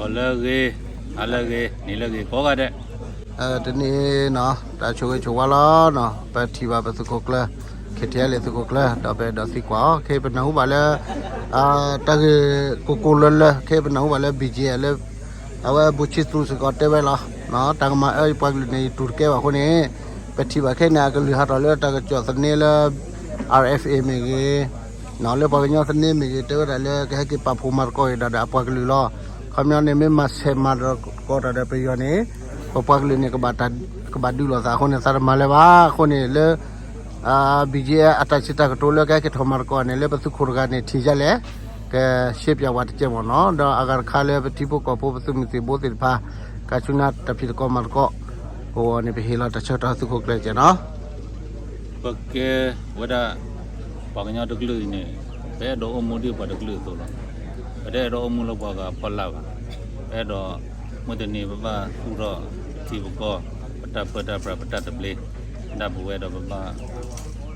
ဂီၤလၢအဂ့ၤ, ဟါလၢအဂ့ၤ, နံၤလၢအဂ့ၤ ကိးဂၤဒဲး. တနံၤအံၤနီၤ တၢ်ဆိၣ်ဂ့ၤဆိၣ်ဝါလီၤနီၤ, ပထံၣ်ဘၣ်ပသုးခိၣ်ကျၢၢ် ခ့ထံအဲလ့ၣ်သုးခိၣ်ကျၢၢ် ဒီးပအဲၣ်ဒိးသံကွၢ်အီၤ, ခဲအံၤပနၢ်ဟူဘၣ်လၢ တၢ်ဂ့ၢ်ကိၢ်ကိၢ်လၢလၢ ခဲအံၤပနၢ်ဟူဘၣ်လၢ ဘံၣ်ကၠ့လၢ အဝဲဘူးဆံသူစ့ၢ်ကီးတဲဝဲလီၤ. တၢ်ကမၤအၢယပှၤကလုာ်န့ၣ် ယတူၢ်တကဲဘၣ်အဃိန့ၣ် ပထံၣ်ဘၣ်ခဲအံၤန့ၣ် အကလုၢ်ဟးထီၣ်လၢတၢ်ကစီၣ်သန့လၢ R F A မ့ၢ်ဂ့ၤ လၢပှၤကညီသန့မ့ၢ်ဂ့ၤ တဲဝဲဒၣ်လၢကဟဲက့ၤပာ်ဖှိၣ်မၤသကိးက့ၤဒၣ်ဒီးအပှၤကလုာ်လီၤ. ခီပညီန့ၣ် မ့ၢ်မၤဆဲးမၤသကိးတၢ်ဒီးပယီၤန့ၣ် ပပှၤကလုာ်န့ၣ် ကဘၣ်ဒုးလိာ်သးအဃိန့ၣ် သးတမၤလၢၤဘၣ်အဃိန့ၣ်လၢ ဘံၣ်ကၠ့အတၢ်စံးတၢ်ကတိၤလၢ ကဟဲက့ၤထီၣ်မၤသကိးန့ၣ် လၢပသုးခိၣ်တဂၤန့ၣ် ထံၣ်ဒ်လဲၣ် ကရှဲပၠးဝဲတကဲမ့ၢ်နီၤ, ဒီးအဂၤတခါလၢပထံဖိကီၢ်ဖိ ပသုးမုၢ်သံၣ်ဘိသ့ၣ်တဖၣ် ကဆူနၢ်တၢ်ဖံးသကိးမၤသကိး ကဝီၤန့ၣ် ပဟ့ၣ်လီၤတၢ်ဆၢကတီၢ်သုးခိၣ်ကျၢၢ်ကဲနီၤ. ပကဲဝဲဒၣ် ပှၤကညီတကလုာ်အံၤန့ၣ် ပအဲၣ်ဒိးအိၣ်မူဒ်ပှၤတကလုာ်အသိးလီၤ. ပတအဲၣ်ဒိးအိၣ်မူလၢပှၤဂၤအဖီလာ်ဘၣ်. ပအဲၣ်ဒိး မုၢ်တနံၤပဘၣ်သူၣ်ထီၣ်ထံပကီၢ် ပတၢ်ပၢတၢ်ပြး ပတၢ်သဘျ့ ဒၣ်ပဝဲဒီးပဘၣ်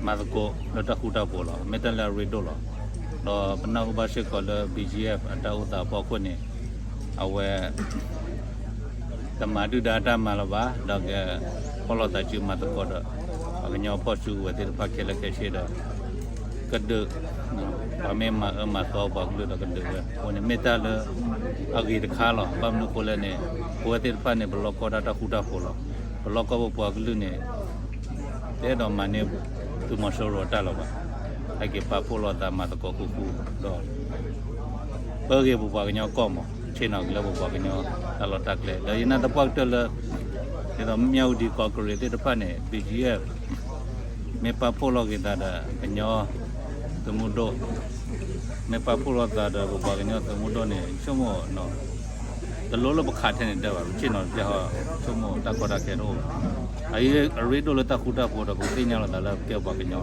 မၤသကိးလၢတၢ်ဃူတၢ်ဖိးလီၤ. မ့ၢ်တၢ်လၢအရ့ဒိၣ်လီၤ. ဒီးပနၢ်ဟူဘၣ်စ့ၢ်ကီးလၢ B G F အတၢ်အိၣ်သးအဖီခိၣ်န့ၣ် အဝဲ တမၤဒုၣ်ဒါတၢ်မၤလၢၤဘၣ်, ဒီးကဖီၣ်လိာ်သးစုမၤသကိးဒီး ပှၤကညီဖီၣ်စုကဝဲၤသ့ၣ်တဖၣ်ခဲလၢာ်ခဲဆ့ဒီး ကဒုး ပှၤမ့ၢ်မၤအၢမၤသီပှၤကလုာ်ဒီးကဒုးဝဲအဃိန့ၣ် မ့ၢ်တၢ်လၢအဂ့ၤတခါလီၤ. ဘၣ်မနုၤအဃိလဲၣ်န့ၣ် ပဝဲသ့ၣ်တဖၣ်န့ၣ် ပလီၢ်ကီၢ်ဒၣ်တၢ်ဃူတၢ်ဖိးလီၤ. ပလီၢ်ကီၢ်ပပှၤကလုာ်န့ၣ် တအဲၣ်ဒိးမၤန့ၢ်သုးမီၤစိရိၤအတၢ်လၢၤဘၣ်. ဟဲက့ၤပာ်ဖှိၣ်လိာ်သးမၤသကိးဃူဃူဒီး ပၢဂ့ၤပပှၤကညီကီၢ်မး ဆ့ၣ်နီၤက့ၤလၢပပှၤကညီတၢ်လီၢ်တၢ်ကျဲ ဒီးယနာ်သပှၢ်ကတၢၢ်လၢ ဒ်သိးမၠၣ်ဝတံၤကီးကရ့ၣ်သ့ၣ်တဖၣ်န့ၣ် B G F မ့ၢ်ပာ်ဖှိၣ်လိာ်က့ၤသးဒီးကညီသုးမုၢ်ဒိၣ် မ့ၢ်ပာ်ဖှိၣ်လိာ်သးဒီးပပှၤကညီသုးမုၢ်ဒိၣ်န့ၣ် ဆိကမိၣ် တလိၣ်လၢပခးထဲန့ၣ်တဲဘၣ် ပဆ့ၣ်နီၤတကဲဟီ ဆိကမိၣ်တၢ်ကီတၢ်ခဲတအိၣ်ဘၣ်. အအံၤအရ့ဒိၣ်လၢတၢ်ဃူတၢ်ဖိးဒီး ပကသ့ၣ်ညါလိာ်သးလၢပကဲပှၤကညီလီၤ.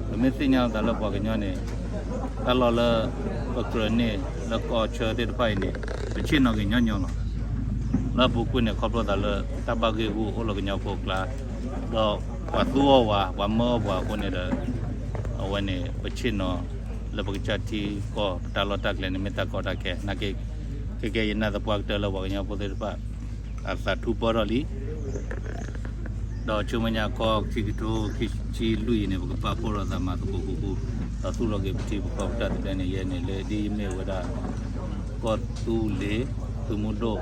ပမ့ၢ်သ့ၣ်ညါလိာ်သးလၢပှၤကညီန့ၣ် တၢ်လီၢ်လၢပကြၢးန့ၢ်လၢကီၢ်ဆၢသ့ၣ်တဖၣ်အံၤန့ၣ် ပဆ့ၣ်နီၤက့ၤညီညီလီၤ. လၢအပူၤကွံာ်န့ၣ် ခီဖျိသးလၢတၢ်ဘၣ်ဂ့ၢ်ဂူာ်အိၣ်လၢကညီဖိအကျါ ဒီးပှၤသူအီၣ်ဝဲ ပှၤမၢအီၣ်ပှၤအဃိန့ၣ်ဒီး အဝဲန့ၣ် ပဆ့ၣ်နီၤလၢပကစၢ်ထံကီၢ် ပတၢ်လီၢ်တၢ်ကျဲန့ၣ် မ့ၢ်တၢ်ကီတၢ်ခဲ နာ်က့ ကဲကဲယနာ်သပှၢ်ကတၢၢ်လၢပှၤကညီဖိသ့ၣ်တဖၣ် အသးထူပၢၢ်ထီၣ်လံ ဒီးဆူမဲာ်ညါခီ ခံကထိခံဆံလွံၢ်အံၤန့ၣ် ပကပာ်ဖှိၣ်လိာ်သးမၤသကိးဃူဃူ ဒီးသူၣ်ထီၣ်က့ၤပထံပကီၢ်ပတၢ်သဘျ့န့ၣ် ယဲန့ၣ်လၢဒ်ယမ့ၢ်ဝဲဒၣ် ကီၢ်သူလ့ၤသုးမုၢ်ဒိၣ်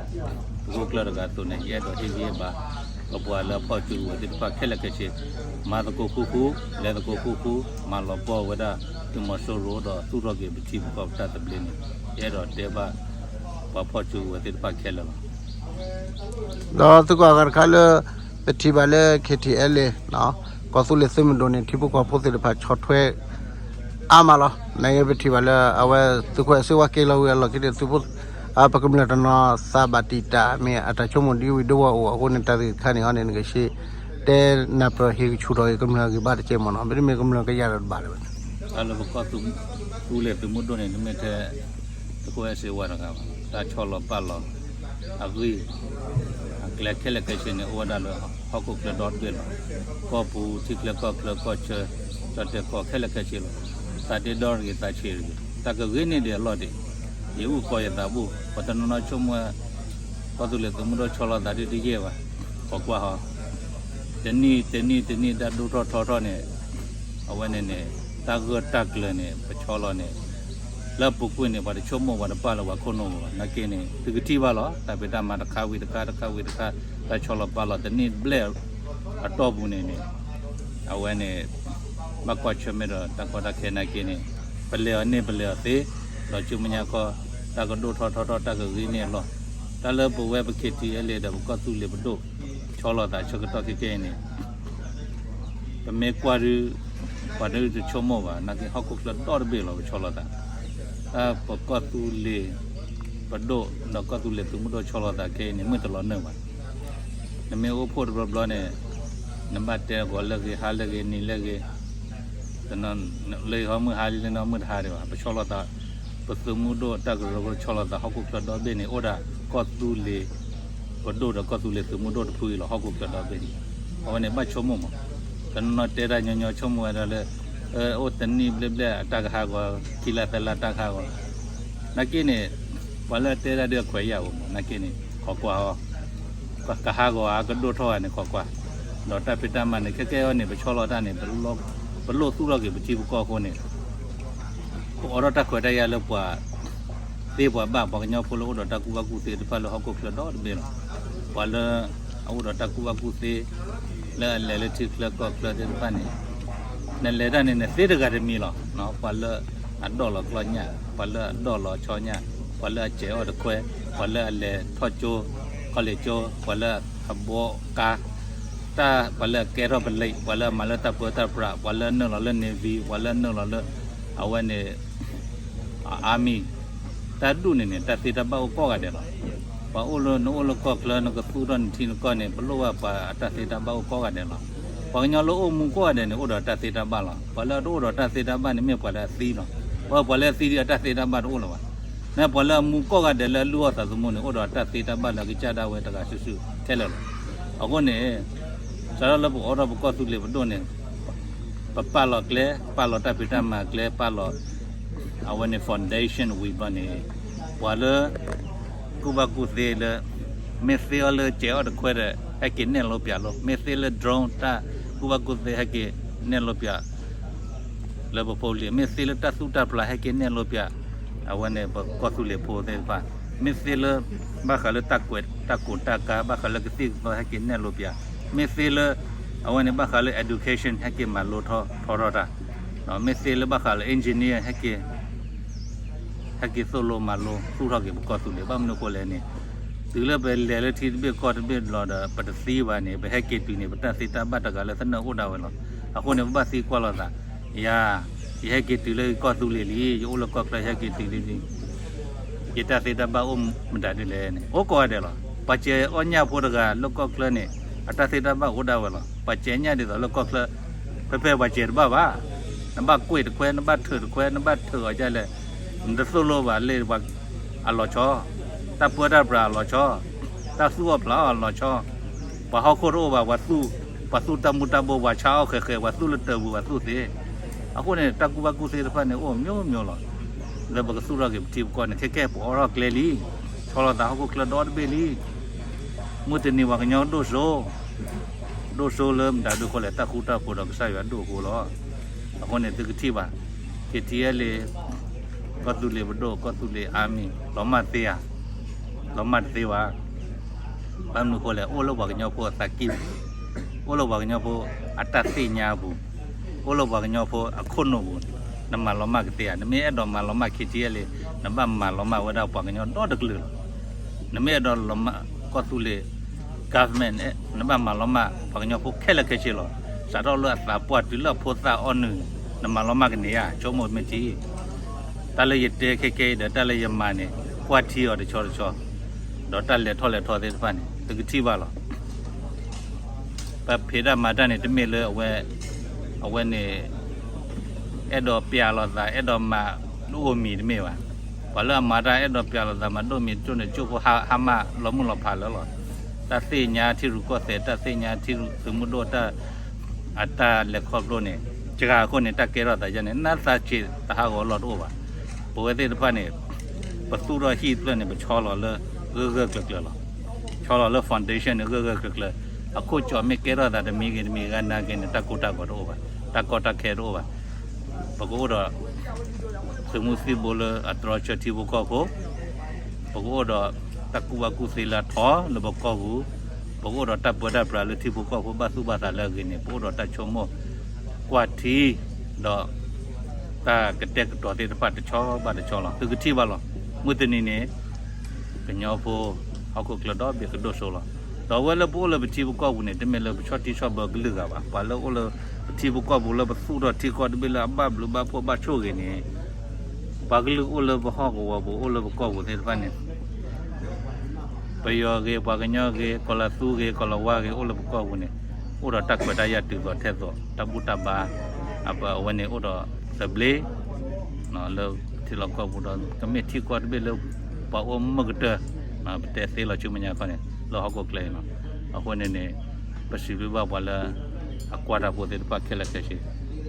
သုးခိၣ်ကျၢၢ်တဂၤအသိးန့ၣ် ယအဲၣ်ဒိးဟ့ၣ်ဂံၢ်ဟ့ၣ်ဘါ ပပှၤလၢအဖီၣ်စုကဝဲၤသ့ၣ်တဖၣ်ခဲလၢာ်ခဲဆ့ မၤသကိးဃူဃူ လဲၤသကိးဃူဃူ မၤလီၤပှီၢ်ဝဲဒၣ် သုးမီၤစိရိၤဒီးသူၣ်ထီၣ်က့ၤပထံပကီၢ်ပတၢ်သဘျ့န့ၣ် ယအဲၣ်ဒိးတဲဘၣ် ပှၤဖီၣ်စုကဝဲၤသ့ၣ်တဖၣ်ခဲလၢာ်လီၤ. ဒီးသုးကီၢ်အဂၤတခါလၢ ပထံၣ်ဘၣ်လၢ K T L A ကီၢ်သူလ့ၤသုးမုၢ်ဒိၣ်န့ၣ် ထံဖိကီၢ်ဖိသ့ၣ်တဖၣ်ဆီၣ်ထွဲ အါမးလီၤ. နက့ပထံၣ်ဘၣ်လၢ အဝဲသုးခိၣ်အဲၣ်စ့ဝါက့ၤလီၤဝံၤအလီၢ်ခံန့ၣ် သုးဖိ ပကမျၢၢ်တနီၤသးဘၣ်တံာ်တာ် မ့ၢ်အတၢ်ဆိကမိၣ်ဒ်ဝံၤဒ်ဝဲအိၣ်အဃိန့ၣ် တၢ်ဂ့ၢ်တခါန့ၣ်အီၤန့ၣ် နကဆှဲတဲနၢ်ပၢၢ်ဟ့ၣ်ကဆူၣ်ထီၣ်က့ၤကမျၢၢ်အဂံၢ်ဘါတကဲမ့ၢ်နီၤ မ့တမ့ၢ်ကမျၢၢ်ကယၤဒီးတဘၣ်လၢၤဘၣ်န့ၣ် တၢ်လၢပကီၢ်သူလ့ၤသုးမုၢ်ဒိၣ်န့ၣ် တမ့ၢ်ထဲ သုးခိၣ်အဲၣ်စ့ဝါတဂၤဘၣ် တၢ်ဆီလီၤပာ်လီၤ အဂံၢ် အကျဲခဲလၢာ်ခဲဆ့န့ၣ် အိၣ်ဝဲဒၣ်လၢဟီၣ်ခိၣ်ချၢဒီတဘ့ၣ်လီၤ. ကီၢ်ပူၤ ထံချၢကီၢ်ချၢကီၢ်ဆၢ ကၠီၣ်တဲၣ်ကီၢ်ခဲလၢာ်ခဲဆ့လီၤ. သးဒ့ဒီတဂ့ၤ သးဆံးတဂ့ၤ တၢ်ကဂ့ၤန့ၢ်ဒံးအလီၢ်ဒံး ယအုၣ်ကီၤယသးဘူၣ် ပှၤတနီၤနီၤဆိကမိၣ် ကီၢ်သူလ့ၤသုးမုၢ်ဒိၣ်ဆီလီၤသးဒ်တယဲၢ်ဘၣ် ပိာ်ကွၢ်ဟီ တနံၣ်တနံၣ်တနံၣ်တၢ်ဒိၣ်ထီၣ်ထီထီၣ်န့ၣ် အဝဲန့ၣ်န့ၣ် တၢ်ဂၢၢ်တၢ်ကျၢၤန့ၣ် ပဆီလီၤန့ၣ် လၢအပူၤကွံာ်န့ၣ် ပှၤတဆိကမိၣ်ပှၤတပာ်လၢပှၤခိၣ်နူာ်ဘၣ် နာ်က့န့ၣ် သုကထံၣ်ဘၣ်လီၤ တၢ်ဖံးတၢ်မၤတခါဝံၤတခါ တခါဝံၤတခါ တၢ်ဆီလီၤပာ်လီၤ တနံၣ်ဘျဲၣ်အတီၢ်ပူၤန့ၣ်န့ၣ် အဝဲန့ၣ် ဘၣ်ကွၢ်ဆၢၣ်မဲာ်ဒီးတၢ်ကီတၢ်ခဲနာ်က့န့ၣ် ပလဲၤအီၤန့ၢ်ပလဲၤအီၤသ့ ဒီးဆူမဲာ်ညါခီ တၢ်ကဒိၣ်ထီၣ်ထီထီၣ် တၢ်ကဂ့ၤန့ၢ်အလီၢ် တၢ်လၢပဝဲပ K T L A ဒီးပကီၢ်သူလ့ၤပဒိၣ် ဆီလီၤသးဆၢကတီၢ်ခဲကဲအံၤန့ၣ် ပမ့ၢ်ကွၢ်ဒုး ပှၤဒုးတဆိကမိၣ်ဘၣ် နာ်က့ဟီၣ်ခိၣ်ချၢဒီတဘ့ၣ်လီၤ ပဆီလီၤသး တၢ်ပကီၢ်သူလ့ၤ ပဒိၣ်ဒီးကီၢ်သူလ့ၤသုးမုၢ်ဒိၣ်ဆီလီၤသးခဲအံၤန့ၣ် မုၢ်တလီၤနုာ်ဘၣ် နမ့ၢ်အိၣ်ဖှိၣ်တဘျီဘျီန့ၣ် နဘၣ်တဲဂီၤလၢဂ့ၤ ဟါလၢဂ့ၤ နံၤလၢဂ့ၤ လၢဟီမုၢ်ဟါလံလၢနီၢ်မုၢ်တဟါဒံးဘၣ် ပဆီလီၤသး ပသုးမုၢ်ဒိၣ်တၢ်ကရၢကရိဆီလီၤသးဟီၣ်ခိၣ်ချၢဒီဘ့ၣ်န့ၣ် အိၣ်ဒၣ်ကီၢ်သူလ့ၤ ပဒိၣ်ဒီးကီၢ်သူလ့ၤသုးမုၢ်ဒိၣ်တဖုအံၤလီၤ ဟီၣ်ခိၣ်ချၢဒီဘ့ၣ်န့ၣ် အဝဲန့ၣ်ဘၣ်ဆိကမိၣ်မး တနီၤနီၤတဲတၢ်ညီညီဆိကမိၣ်ဝဲဒၣ်လၢ အိၣ်တနံၣ်ဘျဲၣ်ဘျဲၣ်အတၢ်ကဟးဂီၤ ခံလါသၢလါတၢ်ကဟးဂီၤ နာ်က့န့ၣ် ပှၤလၢအတဲတၢ်ဒ်အခွဲးယာ်အိၣ်မး နာ်က့န့ၣ် ခိးကွၢ်အီၤ, ကဟးဂီၤဧါ ကဒိၣ်ထီၣ်ဧါန့ၣ် ခိးကွၢ်, ဒီးတၢ်ဖံးတၢ်မၤန့ၣ် ခဲကဲအံၤန့ၣ် ပဆီလီၤတၢ်န့ၣ် ပလိၣ်သူၣ်ထီၣ်က့ၤပထံပကီၢ်အဃိန့ၣ် ပအိးထီၣ်တၢ်ခွဲးတၢ်ယာ်လၢပှၤသ့ပှၤဘၣ် ပှၤကညီဖိလၢအိၣ်ဒီးတၢ်ကူၣ်ဘၣ်ကူၣ်သ့တဖၣ်လၢဟီၣ်ခိၣ်ချၢဒီတဘ့ၣ်လီၤ. ပှၤလၢအအိၣ်ဒီးတၢ်ကူၣ်ဘၣ်ကူၣ်သ့ လၢအလဲၤလၢထံချၢကီၢ်ချၢသ့ၣ်တဖၣ်န့ၣ် နလဲၤတၢ်န့ၣ် နသ့တဂၤတမံၤလီၤ. ပှၤလၢအဒိၣ်လီၤကျီၢ်ညၣ်, ပှၤလၢအဒိၣ်လီၤဆီညၣ်, ပှၤလၢအစဲးအီၣ်တခွဲ, ပှၤလၢအလဲၤထီၣ်ကၠိ, ခီလ့ၣ်ကၠိ, ပှၤလၢအဘှီကါ, တၢ်ပှၤလၢအကဲထီၣ်ပလံး, ပှၤလၢအမၤလၢတၢ်ပၢတၢ်ပြး, ပှၤလၢအနုာ်လီၤလၢ Navy, ပှၤလၢအနုာ်လီၤလၢ အဝဲန့ၣ် Army, တၢ်ဒူၣ်န့ၣ်န့ၣ် တၢ်သ့တၢ်ဘၣ်အိၣ်ကိးဂၤဒဲးလီၤ. ပှၤအိၣ်လၢ နအိၣ်လၢကီၢ်ချၢ နကသူၣ်ထီၣ်နထံနကီၢ်န့ၣ် ပလိၣ်ဘၣ်ပှၤအတၢ်သ့တၢ်ဘၣ်အိၣ်ကိးဂၤဒဲးလီၤ. ပှၤကညီလၢအိၣ်မူကိးဂၤဒဲးန့ၣ် အိၣ်ဒီးတၢ်သ့တၢ်ဘၣ်လီၤ. ပှၤလၢအတအိၣ်ဒီးတၢ်သ့တၢ်ဘၣ်န့ၣ် မ့ၢ်ပှၤလၢအသံလီၤ. ပှၤလၢအသံဒ်အတၢ်သ့တၢ်ဘၣ်တအိၣ်လၢၤဘၣ်. မ့ၢ်ပှၤလၢအမူကိးဂၤဒဲးလၢအလုၢ်အီၣ်သးသမူန့ၣ် အိၣ်ဒီးတၢ်သ့တၢ်ဘၣ်လၢအကစၢ်ဒၣ်ဝဲတဂၤစုာ်စုာ်ခဲလၢာ်လီၤ. အဃိန့ၣ် စးထီၣ်လၢပအိးထီၣ်ပကီၢ်သူလ့ၤပဒိၣ်န့ၣ် ပပာ်လီၤကျဲ ပာ်လီၤတၢ်ဖံးတၢ်မၤကျဲ ပာ်လီၤ အဝဲန့ၣ် foundation ဝံၤဘျီန့ၣ် ပှၤလၢ ကူၣ်ဘၣ်ကူၣ်သ့လၢ မ့ၢ်သ့အီၤလၢစဲးအီၣ်တခွဲဒီး ဟဲက့ၤနဲၣ်လိပၠးလီၤ. မ့ၢ်သ့လၢ drone တၢ်ကူၣ်ဘၣ်ကူၣ်သ့ဟဲက့ၤနဲၣ်လိပၠး လၢပဖိပလံၤ, မ့ၢ်သ့လၢတၢ်သူၣ်တၢ်ဖျးဟဲက့ၤနဲၣ်လိပၠး အဝဲန့ၣ်ပကီၢ်သူလ့ၤဖိသ့ၣ်တဖၣ်, မ့ၢ်သ့လၢ ဘၣ်ဃးလၢတၢ်ကွဲးတၢ်ကိးတၢ်ကါ ဘၣ်ဃးလၢကသံၣ်ကသီဟဲက့ၤနဲၣ်လိပၠး, မ့ၢ်သ့လၢ အဝဲန့ၣ်ဘၣ်ဃးလၢ education ဟဲက့ၤမၤလိထီၣ်ထီထီၣ်တၢ်, မ့ၢ်သ့လၢဘၣ်ဃးလၢ engineer ဟဲက့ၤ ဟဲက့ၤသိၣ်လိမၤလိသူၣ်ထီၣ်က့ၤပကီၢ်သူလ့ၤ, ဘၣ်မနုၤအဃိလဲၣ်န့ၣ် တုၤလၢပလဲၤလၢထံတဘ့ၣ်ကီၢ်တဘ့ၣ်လီၤဒီး ပတသံဘၣ်န့ၣ် ပဟဲက့ၤတုၤန့ၣ် ပတၢ်သ့တၢ်ဘၣ်တဂၤလၢသနၢၣ်အိၣ်ဒၣ်ဝဲလီၤ. အဃိန့ၣ် ပဘၣ်သံကွၢ်လိာ်သး, ယၤ ယဟဲက့ၤတုၤလၢယကီၢ်သူလ့ၤလံ, ယအိၣ်လၢကီၢ်ချၢ ယဟဲက့ၤတုၤလံလံ ယတၢ်သ့တၢ်ဘၣ်အိၣ်မတၤဒ်လဲၣ်န့ၣ် အိၣ်ကိးဂၤဒဲးလီၤ. ပှၤစဲးအီၣ်ညၣ်ဖိတဂၤလၢကီၢ်ချၢန့ၣ် အတၢ်သ့တၢ်ဘၣ်အိၣ်ဒၣ်ဝဲလီၤ. ပှၤစဲးညၣ်ဒ်သိးလၢကီၢ်ချၢ ဖဲဖဲပှၤစဲးတဘၣ်ဘၣ်. နဘၣ်ကွံာ်တခွဲ နဘၣ်ထုးတခွဲ နဘၣ်ထုးအီၤဒ်လဲၣ်, နတသိၣ်လိဘၣ်လၢပှၤအလီၤဆီ, တၢ်ပၢတၢ်ပြးအလီၤဆီ, တၢ်သူၣ်အီၣ်ဖျးအီၣ်အလီၤဆီ, ပှၤဟီၣ်ခိၣ်တအိၣ်ဘၣ်, ပှၤသူၣ်, ပှၤသူၣ်တၢ်မူၤတၢ်ဘိ, ပှၤဆါအီၣ်ဃဲးဃဲး, ပှၤသူၣ်လၢတၢ်ပူၤ ပှၤသူၣ်သ့. အဃိန့ၣ် တၢ်ကူၣ်ဘၣ်ကူၣ်သ့တဖၣ်န့ၣ် အိၣ်မျိုးမျိုးလီၤ. လၢပကသူၣ်ထီၣ်က့ၤပထံပကီၢ်န့ၣ် ခဲကဲပအိးထီၣ်ကျဲလံ, ဆီလီၤသးဟီၣ်ခိၣ်ချၢဒီတဘ့ၣ်လံ. မုၢ်တနံၤပှၤကညီဒိၣ်စိ, ဒိၣ်စိလၢမတၤဒိၣ်ဃိလဲၣ်, တၢ်ဃူတၢ်ဖိးဒီးကစၢ်ယွၤဒိၣ်အဃိလီၤ. အဃိန့ၣ် သုကထံၣ်ဘၣ်, က့ၤထံအဲလ့ၣ်, ကီၢ်သူလ့ၤပဒိၣ်, ကီၢ်သူလ့ၤ army လီၤမၢ်သ့ဧါ, လီၤမၢ်တသ့ဘၣ်. ဘၣ်မနုၤဃိလဲၣ်, အိၣ်လၢပှၤကညီဖိအသးကံၢ်ပူၤ, အိၣ်လၢပှၤကညီဖိအတၢ်သ့ၣ်ညါအပူၤ, အိၣ်လၢပှၤကညီဖိအခိၣ်နူာ်ပူၤ, နမၤလီၤမၢ်ကသ့ဧါ. နမ့ၢ်အဲၣ်ဒိးမၤလီၤမၢ် က့ၤထံအဲလ့ၣ်, နဘၣ်မၤလီၤမၢ်ဝဲဒၣ်ပှၤကညီဒီတကလုာ်လီၤ. နမ့ၢ်အဲၣ်ဒိးလီၤမၢ်ကီၢ်သူလ့ၤ government နဘၣ်မၤလီၤမၢ်ပှၤကညီဖိခဲလၢာ်ခဲဆ့လီၤ. စးထီၣ်လၢအသးပှၢ်တုၤလၢအဖိသၣ်အီနုၢ်, နမၤလီၤမၢ်ကန့ၢ်ဧါ, ဆိကမိၣ်မ့ၢ်ထံ တၢ်လၢယတဲခဲကဲအံၤဒီး တၢ်လၢယမၤန့ၣ် ကွၢ်ထံအီၤတဆီတဆီ, ဒီးတၢ်လဲၤထီၣ်လဲၤထီသ့ၣ်တဖၣ်န့ၣ် သုကထံၣ်ဘၣ်လီၤ. ပဖံးတၢ်မၤတၢ်န့ၣ် တမ့ၢ်လၢအဝဲ, အဝဲန့ၣ် အဲၣ်ဒိးပျးလိာ်သး အဲၣ်ဒိးမၤတအိၣ်မံၤတမ့ၢ်ဘၣ်. ပှၤလၢအမၤတၢ်အဲၣ်ဒိးပျးလိာ်သး မၤဒိၣ်မံၤတကၠိန့ၣ် ကၠိဖိဟါမၢ်လီၤမုၢ်လီၤဖးလၢာ်လီၤ. တၢ်သ့ၣ်ညါထံရူၢ်ကီၢ်သဲး တၢ်သ့ၣ်ညါထံရူၢ်သုးမုၢ်ဒိၣ် တၢ် အတၢ်လဲၤခီဖျိန့ၣ် စှၤအဃိန့ၣ် တၢ်ကဲထီၣ်သးယါန့ၣ် နၢ်သးဆံးတဟးဂီၤလီၢ်တအိၣ်ဘၣ်. ပဝဲသ့ၣ်တဖၣ်န့ၣ် ပသူၣ်ထီၣ်ဟံၣ်တဖျၢၣ်န့ၣ် ပဆီလီၤလၢဂၢၢ်ဂၢၢ်ကျၢၤကျၢၤလီၤ. ဆီလီၤလၢ foundation န့ၣ် ဂၢၢ်ဂၢၢ်ကျၢၤကျၢၤ, အခိၣ်ကၠီၣ်မ့ၢ်ကဲထီၣ်သးတမံၤဂ့ၤတမံၤဂ့ၤနာ်က့န့ၣ် တၢ်ကိၢ်တၢ်ဂီၤတအိၣ်ဘၣ်, တၢ်ကီတၢ်ခဲတအိၣ်ဘၣ်. ပကအိၣ်ဒီး သုးမုၢ်သံၣ်ဘိလၢအတြီဆၢထံဖိကီၢ်ဖိ, ပကအိၣ်ဒီးတၢ်ကူၣ်ဘၣ်ကူၣ်သ့လၢအထီလၢပကီၢ်ပူၤ, ပကအိၣ်ဒီးတၢ်ပၢတၢ်ပြးလၢထံဖိကီၢ်ဖိဘၣ်သူၣ်ဘၣ်သးလၢအဂ့ၤန့ၣ် ပအိၣ်ဒီးတၢ်ဆိကမိၣ်ကွၢ်ထံ, ဒီး တၢ်ကတဲာ်ကတီၤသ့ၣ်တဖၣ်တဆီဘၣ်တဆီလီၤ. သုကထံၣ်ဘၣ်လီၤ. မုၢ်တနံၤန့ၣ် ကညီဖိ ဟီၣ်ခိၣ်ချၢဒီဘ့ၣ်ကဒိၣ်စိလီၤ. ဒီးအဝဲလၢပအိၣ်လၢပထံပကီၢ်ပူၤန့ၣ် တမ့ၢ်လၢပဆီၣ်တံၢ်ဆီၣ်ဘၢကလုာ်ဂၤဘၣ်. ပှၤလၢအိၣ်လၢပထံပကီၢ်ပူၤလၢပသူၣ်ထီၣ်ထံကီၢ်တဘ့ၣ်လၢအဘၣ်ဘျုးဘၣ်ဖှိၣ်ဘၣ်ဆိၣ်ဂ့ၤန့ၣ် ပှၤကလုာ်အိၣ်လၢပဟီၣ်ကဝီၤပူၤ အိၣ်လၢပကီၢ်ပူၤသ့ၣ်တဖၣ်န့ၣ် ပယီၤဂ့ၤ ပှၤကညီဂ့ၤ ကီၤလၤသူဂ့ၤ ကီၤလၤဝါဂ့ၤ အိၣ်လၢပကီၢ်ပူၤန့ၣ် အိၣ်ဒီးတၢ်ခွဲးတၢ်ယာ်တုၤသိးထဲသိး တၢ်ဘူၣ်တၢ်ဘါ အဝဲန့ၣ်အိၣ်ဒီးသဘျ့ လၢထံလီၢ်ကီၢ်ပူၤဒီး ကမ့ၢ်ထံကီၢ်တဘ့ၣ်လၢ ပှၤအိၣ်မုာ်ကတၢၢ် ပတဲသ့လီၤဆူမဲာ်ညါခီန့ၣ် လၢဟီၣ်ခိၣ်ချၢအံၤလီၤ. အဃိန့ၣ်န့ၣ် ပစံးဘျုးဘၣ်ပှၤလၢ အကွၢ်တၢ်ဖိသ့ၣ်တဖၣ်ခဲလၢာ်ခဲဆ့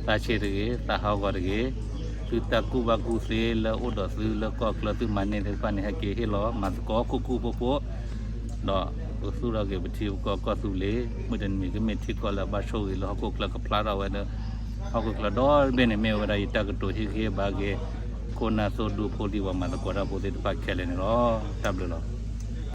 သးဆံးတဂ့ၤ သးဟးဂီၤတဂ့ၤ သုတၢ်ကူၣ်ဘၣ်ကူၣ်သ့လၢအိၣ်ဒီးသုလၢကီၢ်ချၢ သုမၤန့ၢ်သ့ၣ်တဖၣ်န့ၣ် ဟဲက့ၤဟ့ၣ်လီၤမၤသကိးခိၣ်ခိၣ်ဖိဖိ, ဒီးပသူၣ်ထီၣ်က့ၤပထံပကီၢ်ကီၢ်သူလ့ၤ မုၢ်တနံၤကမ့ၢ်ထံကီၢ်လၢအဘၣ်ဆိၣ်ဂ့ၤလၢဟီၣ်ခိၣ်ချၢကဖျါထီၣ်ဝဲဒီး ဟီၣ်ခိၣ်ချၢဒီဘ့ၣ်န့ၣ် မ့ၢ်ဝဲဒၣ်ယတၢ်ကတိၤဟ့ၣ်ဂံၢ်ဟ့ၣ်ဘါက့ၤ ခိၣ်နၢ်သိၣ်ဒူဖိလံၤပှၤမၤသကိးတၢ်ဖိသ့ၣ်တဖၣ်ခဲလၢာ်န့ၣ်လီၤ. တၢ်ဘျုးလီၤ.